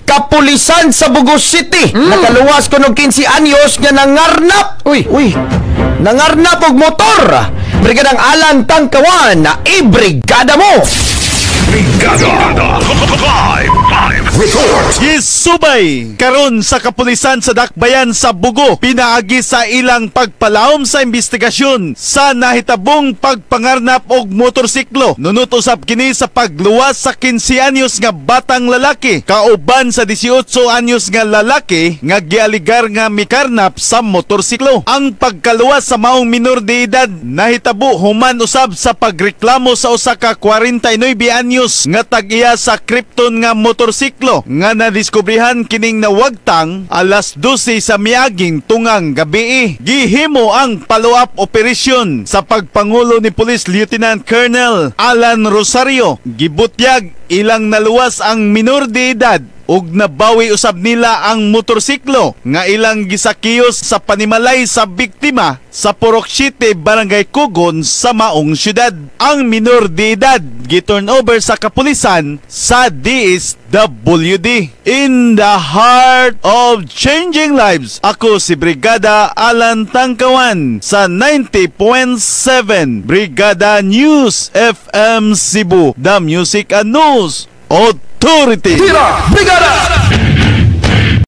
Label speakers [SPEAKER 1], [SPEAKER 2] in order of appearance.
[SPEAKER 1] Kapulisan sa Bogo City. Nakaluwas kuno 15 anyos nga nangarnap.
[SPEAKER 2] Uy.
[SPEAKER 1] Uy. Nangarnap og motor. Brigadang Alan Tangkawan, i-brigada mo.
[SPEAKER 3] Brigada Live Live Report.
[SPEAKER 4] Gisubay karon sa kapulisan sa Dakbayan sa Bogo pinaagi sa ilang pagpalawom sa investigasyon sa nahitabong pagpangarnap og motorsiklo. Nunot usab kini sa pagluwas sa 15 anyos nga batang lalaki kauban sa 18 anyos nga lalaki nga gialigar nga mikarnap sa motorsiklo. Ang pagkaluwas sa maong minor de edad nahitabo human usab sa pagreklamo sa usa ka 49 anyos nga tag-iya sa Krypton nga motorsiklo nga nadiskubrehan kining nawagtang alas 12 sa miaging tungang gabi. Gihimo ang follow-up operation sa pagpangulo ni Police Lieutenant Colonel Alan Rosario. Gibutyag ilang naluwas ang minor de edad ug nabawi usab nila ang motorsiklo nga ilang gisakiyos sa panimalay sa biktima sa Purok 7, Barangay Kugon sa maong syudad. Ang minor de edad gi-turn over sa kapulisan sa DSWD. In the heart of changing lives, ako si Brigada Alan Tangkawan sa 90.7 Brigada News FM Cebu, the Music and News Authority.
[SPEAKER 3] Tira Brigada.